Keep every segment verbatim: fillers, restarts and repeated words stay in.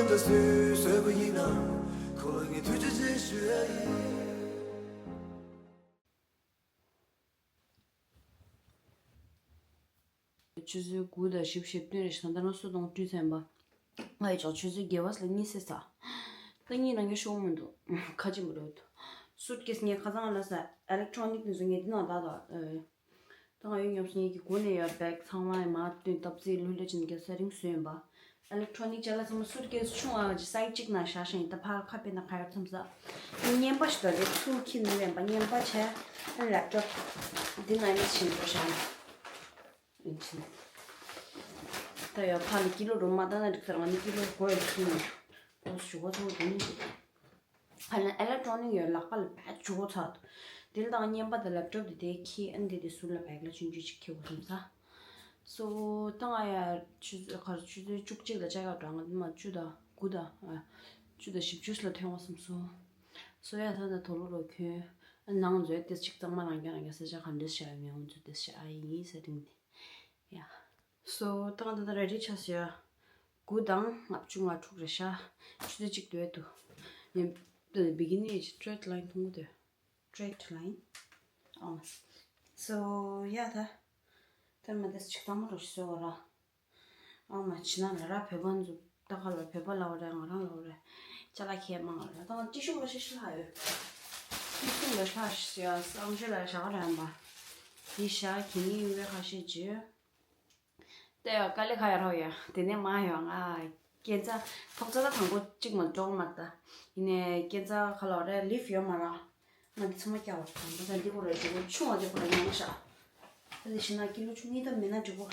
ད་སུས་བཟོས་པ་ཡིན་ནམ། ཁོ་ལ་ངས་ཐུགས་རྗེ་ཆེ་ཞུ་ཡ་ཡིན། ཆུ་ཚོད་དགུ་དང་བཞི་བཅུ་ཞེ་བདུན་རེད་ཤག་ད་ལྟ་ན་སུ་དང་བཀྲུས་ཚར་ཡིན་པ། ང་ཡི་ཅོག་ཆུ་ཚོད་བརྒྱད་པ་ལ་གཉིད་སད་ཚར། ད་གཉིད་ལངས་ཀྱི་ཤོག་མི་འདུག་ཁ་ཅིག་མི་རོལ་འདུག་སུཊ་ཀེས་ངས་ཁ་སང་ལ་ས་ཨེ་ལེག་ཊོ་ནིག་དེ་ཚོ་ངས་འདི་ནང་བཏགས་དང་། ད་ང་ཡོད་སྙམ་སོང་། ངེད་ཀྱི་སྒོ་ནས་ཡོད་བེག་ཚང་མ་མར་བཏོན་སྟབས་རྩིས་ལྷོད་ལྷོད་བྱས་ནས་རྒྱབ་ས་རིང་བཟོས་ཡིན་པ། ཨེ་ལེག་ཊོ་ནིག་ཅ་ལག་ཚང་མ་སུཊ་ཀེས་ཆུང་བ་ཅིག་སའིཌ་གཅིག་ནང་བཞག་བཞག་ཡིན། ད་ཕར་ཁ་ཕྱེ་ན་ག་ཡོད་མཚམས་ས། ངའི་བརྙན་པ་ཞིག་ད་རེད། ཚུར་འཁྱེར་ནས་ཡིན་པ། བརྙན་པ་བྱས། ཨ་ལེབ་ཊོབ་འདི་ནང་ནས་བྱིན་འགྲོ་བཞག་ཡིན། ད་ཡོད་ཕར་ལ་ཀི་ལོ་རུ་མ་བཏང་ན་འགྲིག་ས་རེད། ང་ནི་ཀི་ལོ་དགོས་ཡོད་ཚུལ་ནས་ཁོ་ཞུ་གོ་ཚང་དུ་ནི། ཕར་ལ་ཨེ་ལེག་ཊོ་ནིག་ཡོད། ལག་པ་ལ་བེད་འཇུག་གོ་ཚར་འདུག་དེ་ལ་ད་ང་བརྙན་པ་དང་ལེབ་ཊོབ་དེ་དེ་འཁྱེར། ཨ་ནི་དེ་དེ་ཟུར་ལ་བེག་ལ་ཆུང་ཆུང་ཅིག་འཁྱེར་དགོས་བསམ་ས། སོ་ད་ང་ཡ་ཆུ་ཚོད་ག་རེ། ཆུ་ཚོད་བཅུ་གཅིག་ལ་ཅེག་ཨའུཊ་འགྲོ། ང་དེ་མ་བཅུ་དང་དགུ་དང་ཨ་བཅུ་དང་བཞི་བཅུ་ལ་ཐོན་དགོས་བསམ་སོང་། སོ་ཡ་ད་ད་དོ་ལོ་རོ་ཁྱོད་ནང་ཚོད་དེ་ཅིག་གཙང་མ་རང་རྐྱང་རང་རྐྱང་ས་ཆ་ག་འདྲ་བྱས་མི་འོང་ཚོད་དེ་བྱས་ཨ་ཡིན་ས་རིང་ནས་ཡ། སོ་ད་ང་ད་ད་རེ་ཌི་ཆགས་སོང་ཡ། དགུ་དང་ལྔ་བཅུ་ང་དྲུག་རེད་ཤག་ཆུ་ཚོད་གཅིག་འདུག་ཡ། དུ་ནས་དུ་ནས་བི་གི་ནི་སི་ཊེ་རེ་ཊི་ལའིན་མཐོང་གི་འདུག་སི་ཊེ་རེ་ཊི་ལའིན། ཨོ། སོ་ཡ་ད། ད་མ་དེ་ཅིག་གཙང་མ་རོ་ཞིག་བཟོ་བ་ར། ཨ་མ་ཕྱི་ནང་ལ་ར་བོད་པ་འཛུགས། ད་ག་ལ་བོད་པ་ལ་བ་རེད། ང་རང་ལ་བ་རེད། ཅ་ལག་ཁྱད་མང་ལ་ར། ད་ང་ཏི་ཤུ་ལ་ཤི་ཤི་ལྷག་ཡོད། ཏི་ཤུ་ལ་ཤ་ཤི་ཡ་སང་ཞོ་ལ་ཞག་ར་ཡང་པ། དེ་ཤ་གི་ནི་ཡུ་བའི་ཁ་ཤས་བརྗོད། ད་ཡ་དཀའ་ལས་ཁག་ཡ་རོགས་ཡ། དེ་ནས་མ་ཡོང་ང་སྐྱེ་འཚར་ཐོག་ཚ་ད་དང་པོ་གཅིག་མ་འགྲོ་མ་ད། ཡིན་ནས་སྐྱེ་འཚར་ག་ལ་བ་རེད། ལིབ་ཡོད་མ་ར། ང་འདི་ཚང་མ་བཀྱག་པ་རེད། ད་འདི་ཁོ་ར་འགྲིག་གོ། ཆུང་བ་འདི་ཁོ་ར་ཉུང་ཤག་ད་འདི་ཤི་ན་ཀི་ལོ་བཅུ་གཉིས་ད་མེད་ན་འགྲིག་གོ།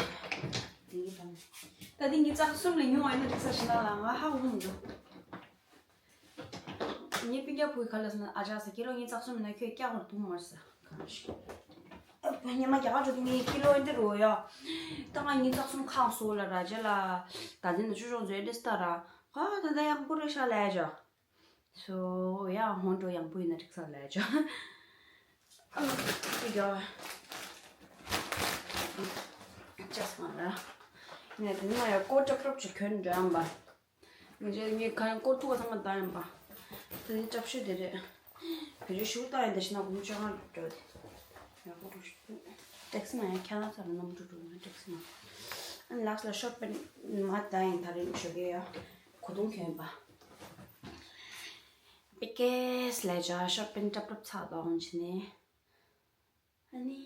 འདི་གི་ད་ནི་ད་འདི་ངའི་རྩ་གསུམ་ལས་ཉུང་བ་ཡིན་ན་འགྲིག་ས་ཤི་ན་ལ་ང་ཧ་གོ་མི་འདུག་ངའི་སྤུན་ཀྱག་བུ་ག་ལ་ཟེར་ན། ཨ་ཅག་ཟེར། ཀི་ལོ་ངའི་རྩ་གསུམ་མེད་ན་ཁྱོད་བཀྱག་པར་འདུག་མ་ཟེར། གང་ཞིག་ཉི་མ་རྒྱ་གར་འགྲོ་དུས་ངའི་ཀི་ལོ་འདི་རུ་ཡ། ད་ང་ངའི་རྩ་གསུམ་ཁག་སོ་ལ་ར་ཇ་ལ། ད་འདི་ན་ཆུ་ཆུང་ཟོས་འདྲེ་སྟ་ར། ཨ་ད་ད་ཡག་པོ་རེད་ཤག་ལས་ཇ། སོ་ཡ་ཧོན་འགྲོ་ཡང་པོ་ཡིན་ན་འགྲིག་ས་ལས་ཅོ། ཨ་ཅི་ག་ཅག་སང་ར། ངས་དེ་ནས་ཡང་ཀོ་ཊ་པྲོབ་ཅིག་གྱོན་འགྲོ་ཡང་པ། ངས་ངས་གང་ཡང་ཀོ་ཐུག་པ་ཚང་མ་བཏང་ཡང་པ། དེ་ནས་ཅབ་ཤོད་དེ་རེད། བེད་སྤྱོད་ཞུ་བཏང་ཡང་དེ་ཤི་ན་གུམ་ཅོ་ང་འགྲོ་དེ། ཡང་ཀོ་ཊ་ཊེག་སི་མ་ཡང་ཁྱ་ལ་ཚ་ལ་ནམ་འགྲོ་འགྲོ་ན་ཊེག་སི་མ། ཨ་ནི་ལགས་ལ་ཤོར་པན་མ་བཏང་ཡང་ད་རེས་ཞོགས་ཀས་ཡ་གོས་ཐུང་གྱོན་པ། པི་ཀེས་ལས་བྱ་ཤོར་པན་ཀྲབ་ཀྲབ་ཚགས་དང་བྱས་ནས། ཨ་ནི།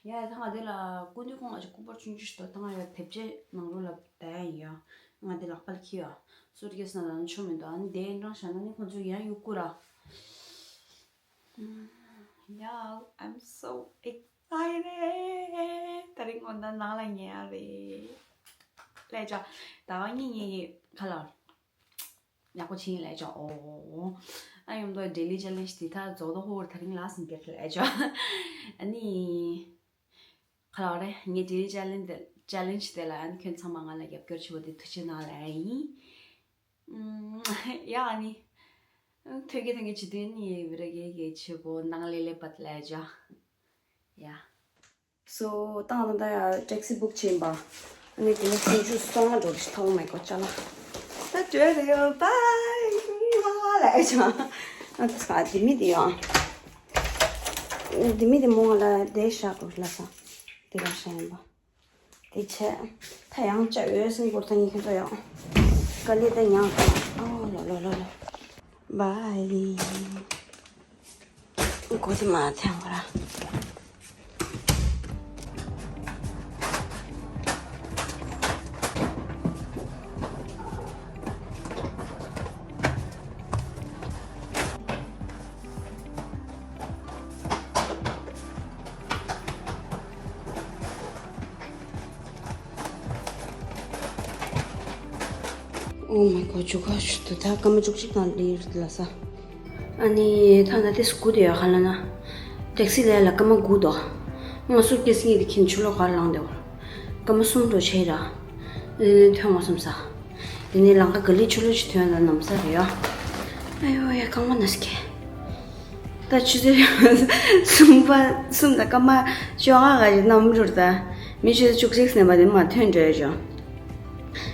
ཡ་ད་ང་དེ་ལ་སྐུ་མདུན་ཁོང་ང་ཅིག་སྐུ་པར་ཆུང་ཆུང་ཞིག་འདུག་ད་ང་ཡ་དེབ་ཆའི་ནང་ལོགས་ལ་བསྡད་ཡིན་ཡ། ང་དེ་ལག་པ་ལ་འཁྱེར་ཡ། སུཊ་ཀེས་ནང་ལ་ཆོ་མི་འདུག་ཨ་ནི་དེ་འདྲ་བྱས་ན་ནི་ཁོང་ཚོ་ཡང་གཡུག་གུ་ར། Yeah, I'm so excited. ད་རིང་ངོ་ན་ནང་ལ་ཉལ་ཡ་རེད། ལས་བྱ། ད་བ་ཉིན་ཉིན་གྱི་ཁ་ལ། ཡག་པོ་ཕྱིན་ལས་ཅོ། ཨོ། ཨ་ཡོང་དོ་ཌེ་ལི་ཅེ་ལེན་ཇི་དེ་ད་རྫོགས་དོ་ཧོར་ད་རིང་ལ་སིན་གེ་ལས་ཅོ། ཨ་ནི། ཁ་ལ་རེ་ངའི་ཌེ་ལི་ཅེ་ལེན་ཇི་ཅེ་ལེན་ཇི་དེ་ལ་ཨ་ནི་ཁྱོད་ཚང་མ་ང་ལ་རྒྱབ་སྐྱོར་བྱེད་པ་དེ་ཐུགས་རྗེ་གནང་ལ་ཨ་ཡིན། ཡ་ཨ་ནི། ཐོད་ཀྱི་ཐོད་ཀྱི་བྱེད་དུས་ནི་བི་ར་གེ་གེ་བྱེད་གོ་ནང་ལེ་ལེ་པད་ལས་ཅོ། ཡ། སོ་ཏང་ཏང་ཏང་ཡ་ཊེག་སི་བུག་བྱིན་པ། ཨ་ནི་དེ་ནས་སུམ་ཅུ་སོ་ལྔ་འགྲོ་རེད། ཐོག་མེད་གོ་ཅ་ལག་ད་འགྲོ་རེད་ཡོ། བཱའི་ལ་ཨེ་ཅང་། ཨ་ཙི་ཁ་དེ་མི་དེ་ཡང་། དེ་མི་དེ་མོ་ང་ལ་དེ་ཤག་རོ་ལ་ས། དེ་ར་ཤ་ཡིན་པ། དེ་ཆེ། ད་ཡང་ཅ་འོས་སེམས་སྐོར་ད་ངས་ཁྱོད་ཚོ་ཡང་། དཀའ་ལས་ད་མྱངས་ཐལ། ཨོ་ལོ་ལོ་ལོ་ལོ། བཱའི། གོ་དེ་མ་ཐེངས་པ་ར། Oh my god, བཅུ་ཁ་ཞུ་དུ་ད་སྐར་མ་བཅུ་གཅིག་དང་ལི་ལ་ས། ཨ་ནི་ད་ང་དེ་སྐུ་དེ་ཡོད་ཁ་ལ་ན། ཊེག་སི་ལས་ལ་སྐར་མ་དགུ་དོ། ང་སུཊ་ཀེས་གཉིས་དེ་ཁྱིན་ཆུ་ལོག་གར་ལངས་དེ་བར། སྐར་མ་གསུམ་འགྲོ་ཆེ་ར། ཨེ་ཐོན་བ་སོང་ས། དེ་ནས་ལང་ཀ་ག་ལི་ཆུ་ལོག་ཅིག་ཐོན་ལ་ནམ་ས་རེད་ཡ། ཨ་ཡོ་ཡ་རྐང་པ་ན་སྐྱེ། ད་ཆུ་ཚོད་གསུམ་པ་གསུམ་དང་སྐར་མ་བཅོ་ལྔ་ག་ཞིག་གནམ་གྲུར་ད་མི་ཆུ་ཚོད་བཅུ་གཅིག་ཟིན་པ་དེ་མ་ཐོན་འགྲོ་ཡ་ཅོ།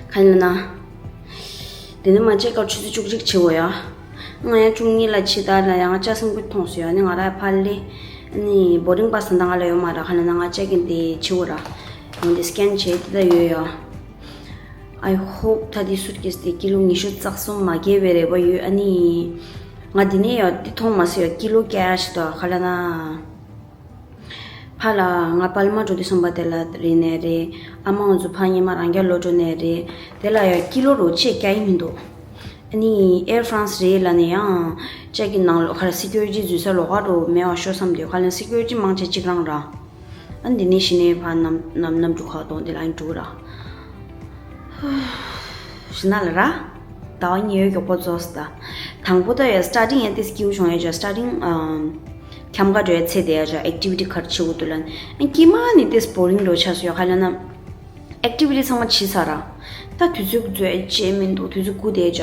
ག་ཡིན་ལ་ན། དེ་ནས་མ་ཆེ་ཀར་ཆུ་ཚོད་བཅུ་གཅིག་བྱེད་དགོས་ཡ། ང་ཡང་བཅུ་གཉིས་ལ་ཕྱི་ལྟར་ལ་ཡང་ཅག་སེམས་ཁུར་མཐོང་སོང་ཡ། ནི་ང་ར་ཕར་ལས་ནི་བོར་ཌིང་པ་སི་ད་ང་ལ་ཡོད་མ་ར། ཁ་ལ་ན་ང་ཅག་གི་འདི་བྱེད་དགོས་ར། ང་འདི་སི་ཀེན་བྱས་དེ་ད་ཡོད་ཡ། I hope ད་འདི་སུཊ་ཀེ་སི་དེ་ཀི་ལོ་ཉི་ཤུ་རྩ་གསུམ་མ་བརྒལ་བའི་རེ་བ་ཡོད། ཨ་ནི་ང་འདི་ནས་ཡ་འདི་མཐོང་མ་སོང་ཡ། ཀི་ལོ་བརྒྱ་ཞིག་དོ་ཁ་ལ་ན། ཕ་ལ་ང་པལ་མ་འགྲོ་དུས་སོང་པ་དེ་ལ་རེད་ནས་རེད། ཨ་མ་ང་ཚོ་ཕ་ཉི་མ་རང་རྒྱ་ལོ་འགྲོ་ནས་རེད། དེ་ལ་ཡང་ཀི་ལོ་རོ་ཆེ་རྒྱ་ཡི་མི་འདུག་ཨ་ནི་ཨེར་ཧྥ་རན་སི་རེད་ལ་ནས་ཡང་ཅག་གི་ནང་ལོགས་ཁར་སི་ཀུ་རི་ཊི་འཛུལ་ས་ལོགས་ཀ་རོ་མེད་བ་ཤོ་བསམ་དུས་ཁ་ལ་སི་ཀུ་རི་ཊི་མང་ཆེ་གཅིག་རང་ར། ཨ་འདི་ནས་གཞི་ནས་ཕ་ནམ་ནམ་ནམ་འགྲུ་ཁ་གཏོང་དེ་ལ་ཡང་འགྲུ་ར། ཤི་ན་ལ་ར། ཟླ་བ་གཉིས་ཡོད་མགྱོགས་པོ་རྫོགས་སོང་ད། དང་པོ་ད་ཡ་སི་ཊར་ཊིང་ཡ་ཏིས་སྐྱིའུ་བྱུང་ཡ་ཇ་སི་ཊར་ཊིང་ཨམ། འཁྱམ་ག་འགྲོ་ཡ་ཚེ་དེ་ཡ་ཇ་ཨེག་ཊི་བི་ཊི་ག་རེ་བྱེད་དགོས་འདུག་ལ། ཨ་ཀྱི་མ་ནི་ཏིས་བོ་རིང་འགྲོ་ཆགས་སོང་ཡ་ཁ་ལ་ན། ཨེག་ཊི་བི་ཊི་ཚང་མ་བྱས་ཚར་ར། ད་དུས་ཚོད་འཛོལ་བྱས་མི་འདུག་དུས་ཚོད་སྒུག་བསྡད་ཡ་ཇ།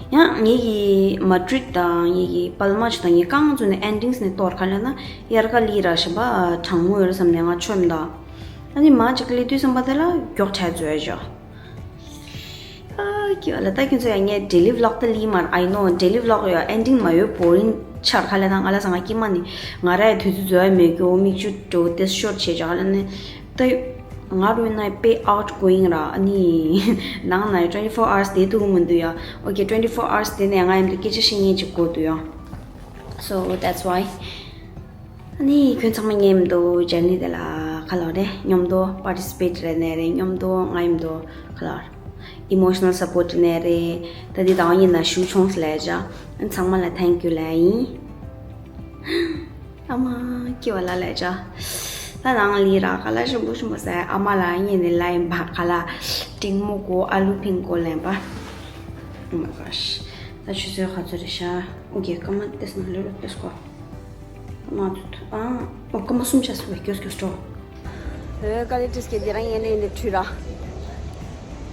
ཡང་ངེད་ཀྱི་མ་ཌྲིད་དང་ངེད་ཀྱི་པལ་མ་ཆུ་དང་ངེད་རྐང་ཚོ་ནས་ཨེན་ཌིང་སི་ནས་གཏོར་ཁ་ལ་ན་དབྱར་ཁ་ལི་ར་ཞིམ་པ་གྲང་མོ་ཡོད་ར་བསམ་ནས་ང་ཆོད་མི་འདུག་ཨ་ནི་མ་ཅིག་ལི་དུས་བསམ་པ་དེ་ལ་མགྱོགས་དྲག་འཛོལ་ཡ་ཇ། ཨ་ཀྱི་བ་ལ་ད་ཁྱོད་ཚོ་ཡང་ངས་ཌེ་ལི་ཝི་ལོག་ད་ལི་མར་I know ཌེ་ལི་ཝི་ལོག་ཡོད་ཨེན་ཌིང་མ་ཡོད་བོ་རིང་ཆར་ཁ་ལ་ན་ང་ལ་ས་ང་ཀྱི་མ་ནི་ང་ར་ཡ་དུས་ཚོད་འཛོལ་ཡ་མེད་རྒྱུ་མིག་ཆུ་འགྲོ་དེ་ཤོར་བྱས་ཇ་ཁ་ལ་ནི། ད་ང་རུ་ན་པེ་ཨའུ་ཊི་གོ་ཡིང་ར་ཨ་ནི་ནང་ན་ཡ་twenty four hours དེ་ཐུག་མི་འདུག་ཡ། ཨོ་ཀེ་twenty four hours དེ་ནས་ང་ཡིན་དུ་སྐད་ཆ་བཤད་ཉན་ཅིག་དགོས་འདུག་ཡ། So that's why ཨ་ནི་ཁྱོད་ཚང་མ་ཉན་མི་འདུག་ཇར་ནི་དེ་ལ་ཁ་ལོ་རེ་མཉམ་དུ་པར་ཊི་སི་པེ་ཊི་རེ་ནས་རེ་མཉམ་དུ་ང་ཡིན་འདུག་ཁ་ལོ་ཨི་མོ་ཤི་ནལ་སཔོར་ཊི་ནས་རེ། ད་འདི་དང་ཉིན་ན་ཞུ་ཆུང་སི་ལས་ཇ་ཚང་མ་ལ་ཐེང་ཀྱུ་ལས་ཡིན། ཨ་མ་སྐྱེ་བ་ལ་ལས་ཇ། ད་ནང་ལི་ར་ག་ལ་ཞིམ་པོ་ཞིམ་པོ་ཟ་ཨ་མ་ལ་ཉིན་ནས་ལ་ཡིན་པ་ག་ལ་ཏིང་མོ་གོ་ཨ་ལུ་ཕིང་གོ་ལེན་པ། Oh my gosh ད་ཆུ་ཚོད་ག་ཚོད་རེད་ཤག་ཨོ་ཀེ་སྐར་མ་ཏེས་ན་ལོས་རོ་ཏེས་གོ་ང་ཚོ་ཨ་ཨོ་སྐར་མ་གསུམ་ཆགས་སོང་བས་སྐྱོ་སྐྱོ་སྤྲོ། ཨོ་ཀ་ལི་ཏིས་ཀྱི་དེ་རང་ཡན་ལས་ཡིན་དེ་ཁྲུས་ར།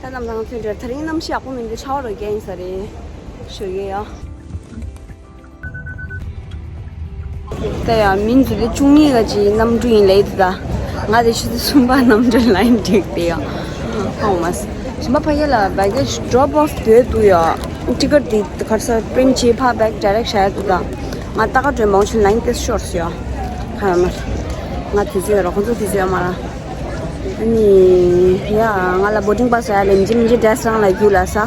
ད་ནམ་ཐང་ཚོད་འདྲ་ད་རིང་གནམ་གཤིས་ཡག་པོ་མི་འདུག་ཆར་པ་རོ་རྒྱག་ཡིན་ས་རེད། ཞོ་ཡོད་ཡ། ད་ཡ་མིན་ཚོ་ལས་བཅུ་གཉིས་ག་ཅིག་གནམ་གྲུ་ཡིན་ལས་འདུག་ད། ང་དེ་ཆུ་ཚོད་གསུམ་པ་གནམ་གྲུ་ལ་ཡིན་འགྲིག་དེ་ཡ། ཧོ་མ་སི། ཞིམ་པ་ཕ་ཡེ་ལ་བེ་གེ་ཇི་ཌོབ་ཨོཕ་དོད་འདུག་ཡ། ཊི་ཀེ་ཊི་དེ་གར་ས་པི་རིན་ཊི་བྱས་ཕ་བེག་ཌའི་རེག་ཤ་ཡ་འདུག་ད། ང་ད་ག་འགྲོ་མང་ཆུ་ལ་ཡིན་ཏེ་ཤོར་སི་ཡ། ཁ་ཡ་མ། ང་དུས་ཚོད་ཡོད་ར་ཁོང་ཚོ་དུས་ཚོད་ཡོད་མ་ར། ཨ་ནི། ཡ། ང་ལ་བོར་ཌིང་པ་སི་ཡ་ལེ་མི་འཇི་མི་འཇི་ཌེ་སི་རང་ལ་རྒྱུགས་ལ་ས།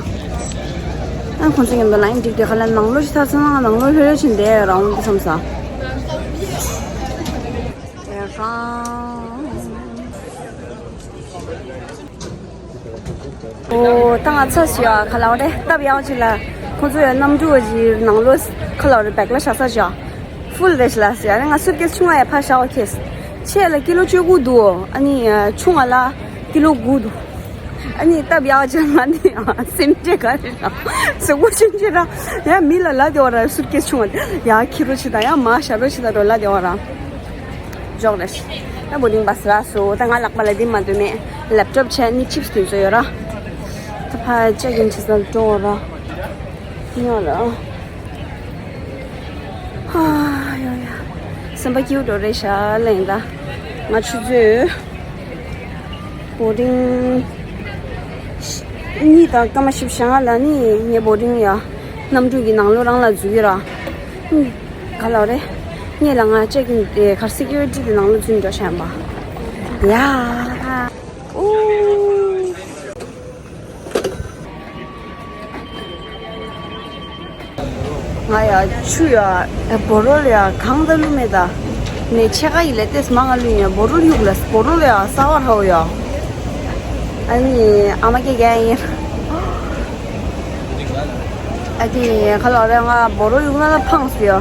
ཨ་ཁོང་ཚོ་མཉམ་དུ་ལ་ཡིན་འགྲིག་དེ་ཁ་ལ་ནང་ལོགས་ཤི་ཐར་ཚང་ནང་ལོགས་ལྷོད་ལྷོད་ཕྱིན་བསྡད་ཡོད་རང་དུ་བསམ་ས། ཨོ་ད་ང་ཚ་ཞིག་ཡ་ཁ་ལ་བ་རེད་སྟབས་ཡག་ཅིག་ལ་ཁོང་ཚོ་ཡ་གནམ་གྲུ་བ་ཅིག་ནང་ལོགས་ཁ་ལ་བ་རེད་བེག་ལ་བཞག་ས་ཞིག་ཡ། ཧྥུལ་རེད་ཤག་ལ་ཟེར། ཨ་ནི་ང་སུཊ་ཀེ་སི་ཆུང་བ་ཡ་ཕར་བཞག་པ་ཁེལ། ཆེ་ལ་ཀི་ལོ་བཅུ་དགུ་འདུག་ཨ་ནི་ཆུང་བ་ལ་ཀི་ལོ་དགུ་འདུག་ཨ་ནི་སྟབས་ཡག་ཅན་ང་ནི་སེམས་ཁྲལ་ག་རེ་ར་ཟུག་པོ་ཆུང་ཆུང་ར་ཡ་མི་ལ་ལ་དེ་བ་ར་སུཊ་ཀེ་སི་ཆུང་བ་ཡ་ཁྱི་རོ་ཆེ་དང་ཡ་མ་ཞབས་རོ་ཆེ་དང་རོ་ལ་དེ་བ་ར་འཇོག་རེད། ད་བོར་ཌིང་པ་སི་རག་སོང་། ད་ང་ལག་པ་ལ་འདི་མ་འདུག་མེད། ལེབ་ཊོབ་བྱས་ནི་ཆིབ་སི་དེ་ཚོ་ཡོད་ར། ད་ཕ་ཅེག་ཨིན་བྱེད་ས་འགྲོ་ར། ཡོང་ལ། ཧ་ཡོང་ཡ། སེམས་པ་སྐྱིད་པོ་འགྲོ་རེད་ཤག་ལེན་ད། ང་ཆུ་ཚོད་བོར་ཌིང་གཉིས་དང་སྐར་མ་བཞི་བཅུ་ཞེ་ལྔ་ལ་ནི་ངའི་བོར་ཌིང་ཡ། གནམ་གྲུ་གི་ནང་ལོགས་རང་ལ་འཛུལ་གྱི་ར། ཧུམ། ག་ལ་རེད། ངས་ལ་ང་ཅེག་ཨིན་དེ་གར་སི་ཀུ་རི་ཊི་དེ་ནང་ལོགས་འཛུལ་འགྲོ་བྱས་པ། ཡ། ཨུ། ང་ཡ་ཆུ་ཡ་བོ་རོལ་ཡ་གང་ད་བླུགས་མེད་ད། ནས་ཕྱེད་ཀ་ཡི་ལས་ཏེས་མ་ང་བླུགས་ཡ་བོ་རོལ་གཡུག་ལ་བོ་རོལ་ཡ་ས་བ་རའོ་ཡ། ཨ་ནི་ཨ་མ་སྐད་རྒྱག་ཡིན། ཨ་ཏི་ཁ་ལོ་རེ་ང་བོ་རོལ་གཡུག་ན་ལ་ཕངས་སུ་ཡ།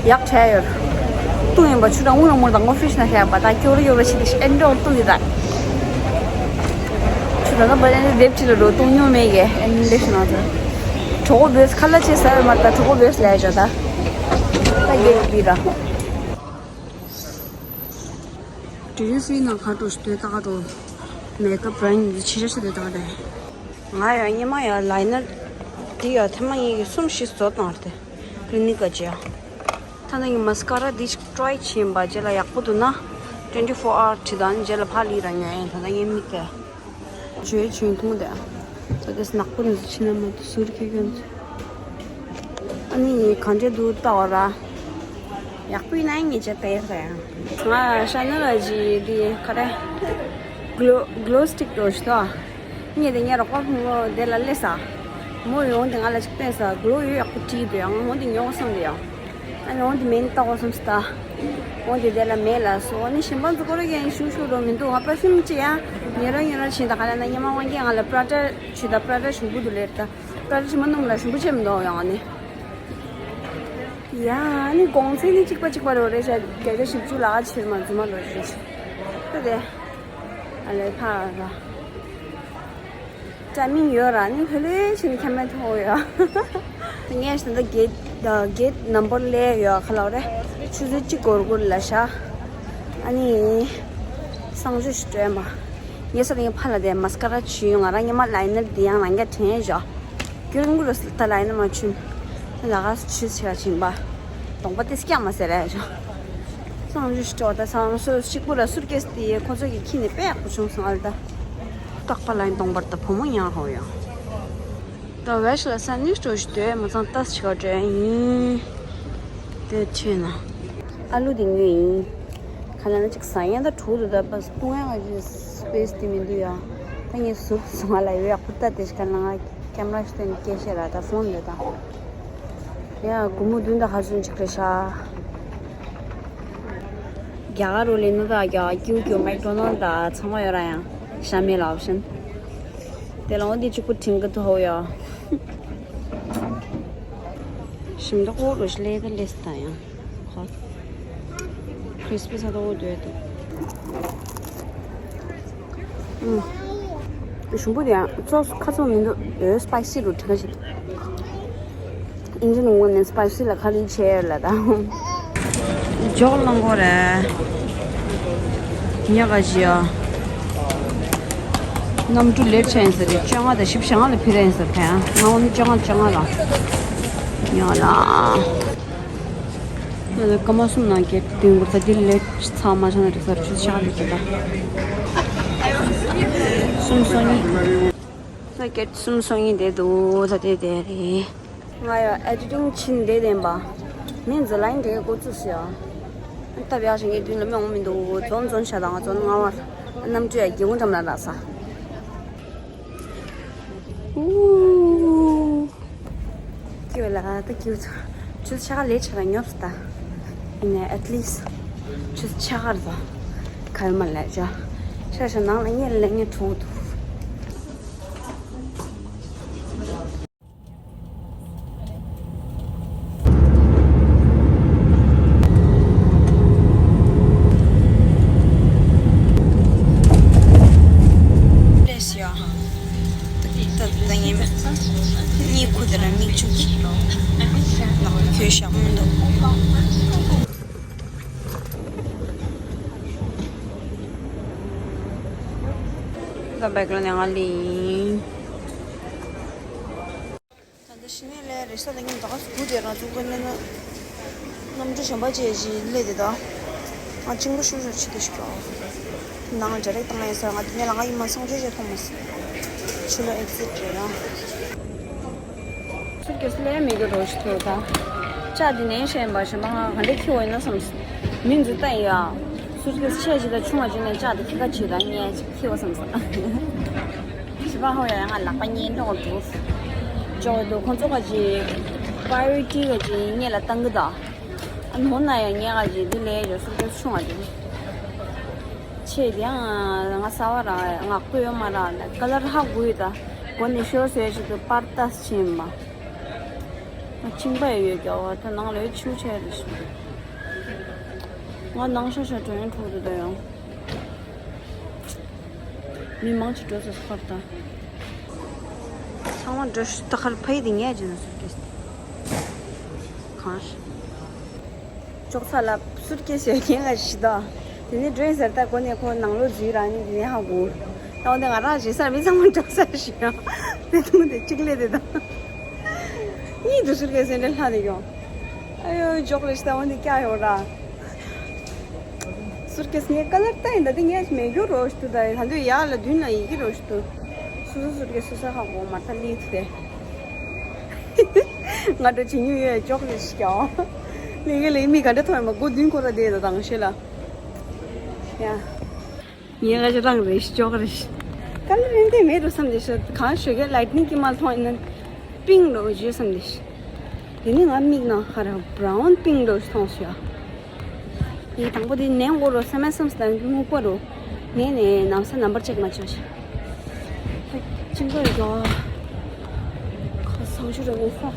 ཡག་བྲལ་ཡོད། བཏུང་ཡིན་པ་ཆུ་དང་དངུལ་མོར་དང་ངོ་ཧྥི་ཤི་ན་ཤ་ཡག་པ་དང་སྐྱོ་རུ་ཡོད་ར་ཤི་ཏི་ཤི་ཨེན་འགྲོ་བཏུང་ཡི་དང་། ཆུ་དང་ན་བ་ལན་དེབ་ཁྲི་ལ་འགྲོ་བཏུང་མྱོང་མེད་གི་ཨེན་ལེ་ཤི་ན་ཚོ། གྲོགས་པོ་བོས་ཁ་ལ་ཆེ་ས་ཡོད་མ་ད་གྲོགས་པོ་བོས་ལས་བྱ་ད། ད་རྒྱལ་གྱི་ར། དུས་རིང་སུའི་ནང་ཁ་འགྲོ་ཞིག་དོན་ཏག་འགྲོ། མེ་ཀབ་བྲ་ཡིན་གྱི་ཕྱི་ར་ཤི་དོན་ཏག་རེད། ང་ཡང་སྙེ་མ་ཡང་ལའི་ནར་འདི་ཡང་ཐེངས་མ་གཉིས་ཀྱི་གསུམ་བཞི་བཟོ་བཏང་ར་དེ་ཀི་ལི་ནིག་ག་ཅི་ཡ། ད་ནང་གི་མ་སི་ཀ་ར་འདི་ཅིག་ཊི་རའི་བྱིན་པ་རྗེས་ལ་ཡག་པོ་འདུག་ན་twenty four hour བྲིས་དང་རྗེས་ལ་ཕར་ལི་ར་ཉོ་ཡིན། ད་ནང་གི་མིག་ག་བྱོས་བྱོས་མཐོང་དེ། ད་དེ་ནག་པོ་ནས་ཕྱིན་ན་མ་གཏོགས་ཟུར་ཁྱེར་མཁན་ཚོ། ཨ་ནི་གང་འདྲ་འདུག་ལྟ་བ་ར། ཡག་པོ་ཡིན་ན་ངས་བྱས་པས་རེད། ང་ཤ་ན་ལ་ཇི་དེ་ག་རེ། གློ་གློ་སི་ཊིག་འདྲ་ཞིག་འདུག་ངས་དེ་ངའི་རོགས་པ་བུ་མོ་དེ་ལ་སླེབས་ས། མོ་ཡོང་དེ་ང་ལ་ཅིག་སྟོན་ས། གློ་ཡོད་ཡག་པོ་བྲིས་འདུག་ཡང་མོ་དེ་ཉོ་བསམ་དེ་ཡང་། ཨ་ནི་འོང་དེ་མེད་ལྟ་བསམ་སྟ། འོང་དེ་དེ་ལ་མེད་ལ་སོ། ཨ་ནི་གཞན་པ་ཚོ་ཁོ་ར་གན་ཞུ་ཞུ་རོ་མི་འདུག་ང་པར་ཕིའུམ་ཅི་ཡང་ཉོ་ར་ཉོ་ར་ཕྱིན། ད་ག་ལ་ན་ཉི་མ་དབང་གིས་ང་ལ་པྲ་ཊ་ཆུ་ད་པྲ་ཊ་ཞུ་བུ་དུ་ལེར་ད། པྲ་ཊ་ཆུ་མ་ནུམ་ལ་ཞུ་བུ་ཆེ་མི་འདུག་ཡང་ཨ་ནི། ཡ་ཨ་ནི་གོང་ཚད་ནི་གཅིག་པ་གཅིག་པ་རོ་རེ་ཤ་བརྒྱ་ཆ་བཞི་བཅུ་ལ་ཆེར་མ་རྫུན་མ་ལོ་རེ་ཤ་ད་དེ། ཨ་ལེ་ཕ་ར། ཅ་མིན་ཡོད་ར་ནི་ཧེ་ལེ་ཕྱིན་ཁྱམས་མེད་ཐོག་ཡོད། ངས་ད་གེ་ད་གེ་ནམ་བར་ལེ་ཡོད་ཁ་ལོ་རེ། ཆུ་ཚོད་གཅིག་འགོར་འགོར་ལ་ཤ། ཨ་ནི་གསང་སྤྱོད་ཞིག་སྤྲོད་མ། ངས་ས་ངའི་ཕ་ལ་དེ་མ་སི་ཀ་ར་བྱུས་ཡོང་། ང་རང་ཉི་མ་ལ་ཡིན་ན་དེ་ཡང་རང་རྒྱ་དྲན་ཞོ། སྐྱོན་གུ་རུ་ད་ལ་ཡིན་ན་མ་ཆུན། ད་ལ་ག་ཆུ་ཆེ་བ་ཆིན་པ། གདོང་པ་ཏི་སྐྱག་མ་ཟེར་ར་ཞོ། གསང་སྤྱོད་ཞིག་སྤྲོད་ད་སང་སོ་གཅིག་པུ་ར་སུར་ཀེས་དེ་ཁོ་ཚོ་གི་ཁྱི་ནི་དཔེ་ཡག་པོ་བྱུང་སོང་ཨ་ལ་ད། རྟག་པ་ལ་ཡིན་གདོང་པར་ད་བུ་མོ་ཡང་ཧོ་ཡོ། ད་བེ་ཤ་ལ་ས་ནིག་སྤྲོད་ཞིག་དོད་མ་ཚང་ཏ་སི་ཆི་ག་དྲན་ཡིན། དེ་ཆེ་ན། ཨ་ལུ་དེ་ངོས་ཡིན། ཁ་ན་ན་ཅིག་ཟ་ཡན་ད་དྲུག་ཏུ་ད་པ་སྟོང་ཡང་གི་སི་པེ་སི་དེ་མི་འདུག་ཡ། ད་ངས་ཟུར་སོང་ང་ལ་ཡོད་ཡག་པོ་ད་དེ་ཤི་ཁ་ན་ང་ཀེམ་ར་ཤི་ཏན་སྐད་ཤེ་ར་ད་ཕོན་རེད་ད། ཡ་སྒོར་མོ་བདུན་དང་ཧ་སོན་ཅིག་རེད་ཤག་རྒྱ་གར་རུ་ལེན་ན་ད་རྒྱ་གར་ཀྱུ་ཀྱུ་མེག་ཌོ་ནལ་ད་ཚང་མ་ཡོད་ར་ཡང་ཤ་མེད་ལ་ཨོབ་ཤན། དེ་ལ་འོ་དེ་གཅིག་པུ་དྲིན་གི་ཐོ་ཡོ། ཞིམ་མདོག་ཁོག་རུ་ཤི་ལེ་ད་ལེ་སི་ད་ཡང་ཁོ། ཁྲིས་པི་ས་དོ་འདོད་དོ། ཨུམ། ཞུམ་པོ་དེ་ཡང་ཙོག་ཁ་ཚོགས་མི་འདུག་ཨེ་སི་པའི་སི་རུ་དྲི་ཁ་ཞིག་ཨིན་ཇི་ནི་ངོ་ནས་སི་པའི་སི་ལ་ཁ་རིལ་ཆེ་ལ་ད། འཇོག་ལང་གོ་རེད། ཉག་ག་ཞིག་ཡ། གནམ་གྲུ་ལེ་ཆེན་ཟེར་རེད། བཅོ་ལྔ་དང་བཞི་བཅོ་ལྔ་ལ་ཕི་རན་ཟེར་ཕན། ང་འོ་ནི་བཅོ་ལྔ་བཅོ་ལྔ་ལ། ཉག་ལ། ང་ལ་སྐར་མ་གསུམ་ནང་སྐད་དུས་འགོར་ད་དེ་ལས་ཚང་མ་ཆ་ན་རེ་ས་རུ་ཆུ་ཆག་ལས་ཀྱི་ད། གསུམ་སོ་གཉིས། ད་སྐད་གསུམ་སོ་གཉིས་དེ་འདུག་ད་དེ་དེ་རེད། ང་ཡ་ཨེ་ཌི་ཊིང་ཕྱིན་བསྡད་བསྡད་པ། མི་འཛི་ལན་འདྲེ་འགོ་བཙུགས་སོ་ཡ། སྟབས་ཡག་ཞིག་ངའི་མདུན་ལ་མི་འོང་མི་འདུག་འཛོམས་འཛོམས་ཤ་དང་འཛོམས་ང་བར། གནམ་གྲུ་ཡ་སྒེའུ་ཁུང་འགྲམ་ལ་རག་ས། ཨུ། སྐྱོ་ལ་ད་སྐྱོ་ཚ། ཆུ་ཚ་ཆ་ག་ལས་ཆ་ག་ཉོབ་སི་ད། ཡིན་ནའི་ཨེ་ཊི་ལི་སི་ཊི། ཆུ་ཚ་ཆ་ག་ར་ད། ཁ་ཡོད་མ་ལས་ཅ། ཤ་ཤ་ནང་ལ་ཉལ་ལ་ཉལ་འཁྲུག་འདུག་ལས་ཡ། ད་ད་ད་ངས་གཉིད་ཁུག་དེ་ལ་མིག་ཆུ་ནག་པོ་ཁྱོད་ཞག་མོ་འདུག་ད་བེག་ལ་ནས་ང་ལི། ད་ལྟ་ཕྱི་ནས་ལས་རེས་གཟའ་ད་ཉིན་ད་ག་སུ་དགུ་དེ་རང་ཚུགས་ཀྱི་ན་ན། གནམ་གྲུ་གཞན་པ་ཅིག་ཅིག་སླེབས་དེ་ད། ང་ཅིང་པ་ཤུ་ཤུ་ཆེ་དེ་ཞིག་གོ། ནང་ལ་འབྲེལ་བཏང་ཡིན་ས། ང་དེ་ནས་ལ་ང་ཡིན་མ་སང་ཆོས་ཆེ་མཐོང་མ་སོང་། ཕྱི་ལོགས་ཨེག་ཟིཊ་རེད་ཡ། སུཊ་ཀེ་སི་ལས་མི་དགོས་རོགས་ཞིག་ཐོག་ད། ལྕགས་དེ་ནས་བཤད་པ་ཞིག་མ་ང་ག་འདྲ་ཁྱི་བ་ཡིན་ན་བསམ་སོང་། མི་འཛུལ་ལྟ་ཡིན་ཡ། སུཊ་ཀེ་སི་ཆེ་ཞིག་དང་ཆུང་བ་ཅིག་ནས་ལྕགས་དེ་ཁྱི་ཁ་ཆེ་ད་ངས་ཅིག་ཁྱི་བ་བསམ་སོང་། ཞི་བ་ཧོ་ཡ་ཡ་ང་ལག་པ་གཉིས་འགྲོ་འགྲོ། ཅོག་འདུག་ཁོང་ཚོ་ག་ཅིག་པ་རི་ཊི་ག་ཅིག་ངེད་ལ་བཏང་གི་ད། ཨ་ནོ་ན་ཡ་ངེད་ག་ཅིག་འདི་ལས་ཡོད་སུ་ཏོ་ཆུང་བ་ཅིག་ཆེ་དེ་ཡང་ང་ས་བ་ར་ང་ཀོ་ཡོད་མ་ར་ཀ་ལར་ཧ་གོ་ཡོད་ད། གོ་ནས་ཤོར་སོ་ཡ་ཅིག་ཏུ་པར་ཏ་སི་ཆེན་མ། ང་ཆིང་པ་ཡོད་ཀྱ་བ་ད་ནང་ལ་ཡོད་ཆུ་ཆེ་རེ་ཞིག་ང་ནང་ཤ་ཤ་གྲོན་ཡོང་ཁྲོག་ཏུ་ད་ཡོང་། མི་མང་ཆེ་འགྲོ་ཚོད་ཁར་ད། ཚང་མ་འགྲོ་ཤི་ད་ཁར་ཕ་ཡི་དེ་ངས་ཅི་ན་སུར་ཀེ་སི་དེ། གང་ཤི། ཅོག་ཚ་ལ་སུར་ཀེ་སི་ཡོད་མཁན་ལ་ཤི་ད། དེ་ནས་འགྲོ་ཡིན་ཟེར་ད་གོ་ནས་ཁོ་ནང་ལོགས་འཛུལ་ར་ནི་དེ་ནས་ཧ་གོ། ད་འོ་དེ་ང་རང་རྗེས་སར་མི་ཚང་མ་འགྲོ་ས་ཤི་ཡང་། དེ་དུང་དེ་གཅིག་ལས་དེ་ད། གཉིད་དུ་སུར་ཀེ་སི་འདྲ་ལྷ་དེ་ཡོང་། ཨ་ཡོ་ཇོག་ལས་ཤི་ད་འོ་དེ་སྐྱ་ཡོང་ར། སུར་ཀེ་སི་ངས་ཀ་ལར་ལྟ་ཡིན་ད་དེ་ངས་མེད་རྒྱུ་རོ་ཞུ་ད་ད་དུང་ཡག་ལ་མདུན་ལ་ཡི་གེ་རོ་ཞུ། སོ་སོ་སོ་གི་སོ་སོ་ཧ་གོ་མ་ཐ་ལི་ཐུ་དེ། ང་འགྲོ་བྱེད་ཉུ་ཡོད་ཅོག་རེ་ཞིག་ཀྱང་། ལི་གི་ལི་མི་ག་འདྲ་ཐོན་མ་སྒོ་བདུན་ཁོ་ར་དེ་ད་དང་ཤེ་ལ། ཡ། ངས་ང་ཅི་རང་རེ་ཞིག་ཅོག་རེ་ཞིག་ཀ་ལ་རེན་དེ་མེད་དུ་བསམ་དེ་ཤོད་གང་ཞོད་གི་ལའིཊ་ནིང་གི་མ་མཐོང་ཡིན་ན། པིང་རོ་བརྗོད་བསམ་དེ་ཤིག་དེ་ནི་ང་མིག་ནང་ཁ་ར་བྷ་རའུན་པིང་རོ་མཐོང་སོ་ཡ། ཡི་དང་པོ་དེ་ནས་འོ་རོ་སེམས་སེམས་སུ་སྨུག་པ་རོ། ནས་ནས་ནམ་ས་ནམ་བར་ཅེག་མ་བྱོས་ཤིག་ཅིང་གོ་ཡོད་དོ། ཁ་སང་ཞུ་རོ་མེད་ས།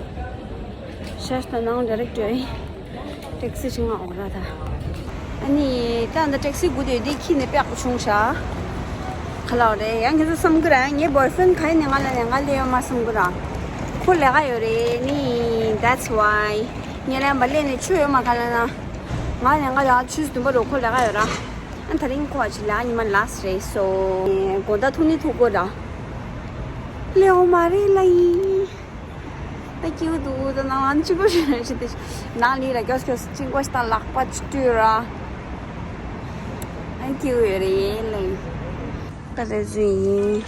ཤར་ལྟ་ནང་ཌི་རེག་ཊི་ཡོད། ཊེག་སི་ཞིག་ང་འོང་ར་ད། ཨ་ནི་ད་འདི་ཊེག་སི་སྒུག་དེ་དེ་ཁྱི་ནས་པེག་པོ་བྱུང་ཤག་ཁ་ལག་རེད་ཡང་ཁྱེད་ཚོ་བསམ་གི་ར་ངའི་བོའི་ཕྲེན་ག་ཡིན་ནས་ང་ལ་ནས་ང་ལས་ཡོད་མ་བསམ་གི་ར། ཁོ་ལས་ཀ་ཡོད་རེད་ནི་that's why ངས་ལས་མ་ལས་ནས་ཆུ་ཡོད་མ་ག་ལ་ན། ང་ནས་ང་ལ་ཆུ་བདུན་པ་རོ་ཁོ་ལས་ཀ་ཡོད་ར། ཨ་ད་རིང་ཁོ་ཨ་ཆི་ལས་ཀ་ཉི་མ་ལགས་རེད་སོ། དགོང་དག་ཐུག་ནི་ཐུག་གོ་ར། ལས་འོ་མ་རེད་ལ་ཡིན། ད་སྐྱིད་པོ་འདུག་ད་ནང་ལ་གཅིག་པོ་ཞིག་རེད་ཞིག་དེ་ནང་ལི་ར་སྐྱོ་སྐྱོ་གཅིག་པོ་ཞིག་ད་ལག་པ་ཆུ་བཏུས་ར། ཨ་སྐྱིད་པོ་ཡོད་རེད་ལེ། ད་རེ་ཟུ་ཡིན།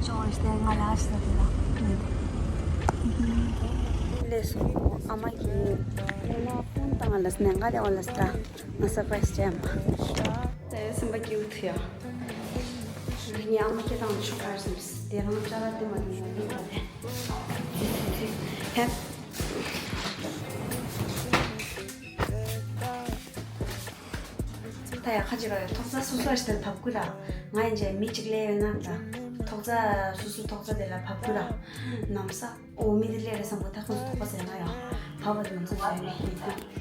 ཅོང་ཞིག་དེ་ང་ལ་ཞིག་ད་དེ་ལ། ལས་སོ་ཨ་མ་གིས་ལས་ན་ཕོན་བཏང་ལ་སྣེ་ང་རེ་བ་ལ་སྟ་ང་སར་པ་རའི་སི་ཅན་པ། ད་སེམས་པ་སྐྱིད་པོ་ཐུ་ཡ། ངའི་ཨ་མ་སྐད་བཏང་ཆོག་གར་སོང་། དེ་རང་ཅ་ལག་དེ་མ་ཡིན་ན་ཡིན་པ་རེད། ཧེ། ད་ཡ་ཁ་ཅིག་ལ་ཐོག་རྩ་སོ་སོ་ཞིག་དེར་བབས་ཀུ་ར། ང་ཡིན་ཅེ་མི་གཅིག་ལས་ཡོད་ན་ད། ཐོག་རྩ་སོ་སོ་ཐོག་རྩ་དེ་ལ་བབས་ཀུ་ར། ནམ་ས་ཨོ་མི་དེ་ལས་རེད་བསམ་གོ་ད་ཁོ་ཚོ་ཐོག་པ་ཟེར་ན་ཡང་བབས་པ་དེ་ནམ་ས་ཟེར་ནས་ཡིན་ད།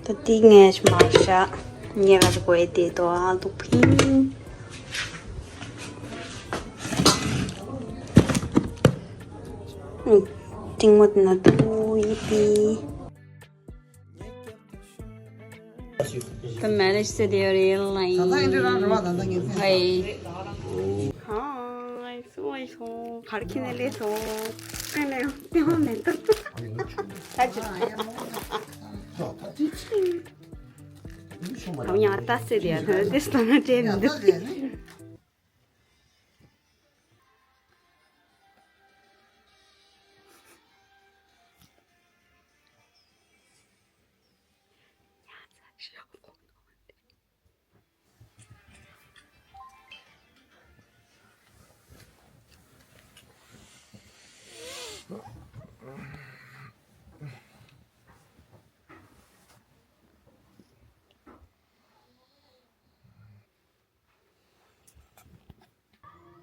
ད་ཏིག་ངས་མར་བཞག་ངས་ག་ཚོད་གོ་ཡི་དེ་དོ་ཨ་ལུག་ཕིང་། ཏིང་མོ་དེ་ན་ཏུ་ཡི་པི། The marriage video real line. ད་ལྟ་ཨེ་འདྲ་རང་རེད་བ། ད་ལྟ་ངས་ཕན། Hi. Hi. སོ་ཨེ་སོ། གར་ཁྱི་ནས་ལས་སོ། ཨེ་ནས་ལྟེ་བ་མེད་ད། ད་ཅི། ད་ཅི་ཅི། ད་ཡང་ད་སེ་དེ་ཡ་ད་དེ་སྟོན་ན་དྲན་མི་འདུག་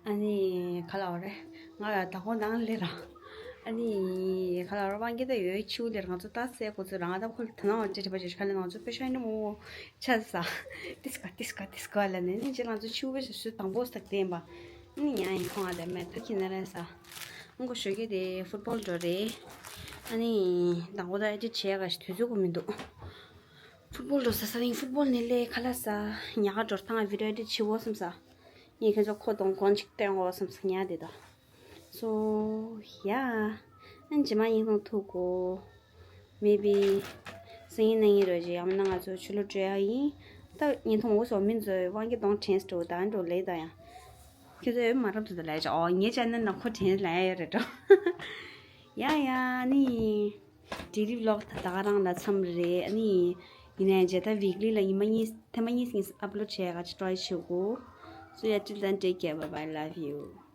ཨ་ནི་ག་ལ་བ་རེད། ང་ལ་དང་པོ་ནང་ལེ་ར། ཨ་ནི་ག་ལ་བ་རེད། དབང་གི་ད་ཡོད་ཆུ་ལེ་ར། ང་ཚོ་ད་སེ་ཁོ་ཚོ་རང་ད་ཁོ་ལ་ད་ནང་བ་ཅེ་ཁྲི་པ་ཅེ་ཁ་ལེ། ང་ཚོ་པེ་ཤ་ནི་མོ་ཆ་ས་ཏིས་ཀ་ཏིས་ཀ་ཏིས་ཀ་ལ་ནི་ནི་ཅེ་ང་ཚོ་ཆུ་བེ་སུ་དང་པོ་སྟག་བསྟན་པ། ཨ་ནི་ཡང་ཡིན་ཁོང་ཨ་ད་མེད་ད་ཁྱི་ན་རེ་ས། ཨང་ཁོ་ཞོགས་ཀས་དེ་ཕུཊ་བོལ་འགྲོ་རེད། ཨ་ནི་དང་པོ་ད་ཨེ་ཅེ་བྱས་ག་ཞིག་དུས་ཚོད་གོ་མི་འདུག་ཕུཊ་བོལ་འགྲོ་ས་ས་རིང་ཕུཊ་བོལ་ནི་ལས་ཁ་ལག་ས་ཉག་ག་འགྲོ་སྟངས་བི་ཌི་ཡོ་དེ་བྱེད་འོ་བསམ་ས། ངས་ཁྱེད་ཚོ་ཁོ་གདོང་གོན་ཅིག་སྟོན་འོ་བསམ་ས་ཉག་དེ་ད། So yeah. ཨན་ཇི་མ་ཡིན་སོང་ཐུག་གོ། Maybe སང་ཉིན་གནངས་ཉིན་རོ་ཇི་ཡང་མིན་ན་ང་ཚོ་ཆུ་ལོ་སྤྲོད་ཡ་ཡིན། ད་ཉིན་ཐོང་འོ་སོ་མིན་ཚོ་དབང་གི་གདོང་དྲན་སྤྲོ་ད་འགྲོ་ལེ་ད་ཡང་། ཁྱེད་ཚོ་ཡོད་མ་རབས་ཚོ་ད་ལས་ཅག་ཨོ་ངའི་ཅེ་ནལ་ནང་ཁོ་དྲན་ལ་ཡ་ཡོད་རེད་འགྲོ། ཡ་ཡ་ནི། ཌེ་ལི་བི་ལོག་ད་ད་ག་རང་ལ་མཚམས་རེད། ཨ་ནི་ཡིན་ནའི་རྗེས་ད་ཝིག་ལི་ལ་ཉི་མ་གཉིས་ཐེངས་མ་གཉིས་གཉིས་ཨབ་ལོཌ་བྱས་ག་ཅི་ཊྲའི་བྱེད་དགོས། So yeah, till then, take care, bye bye, love you.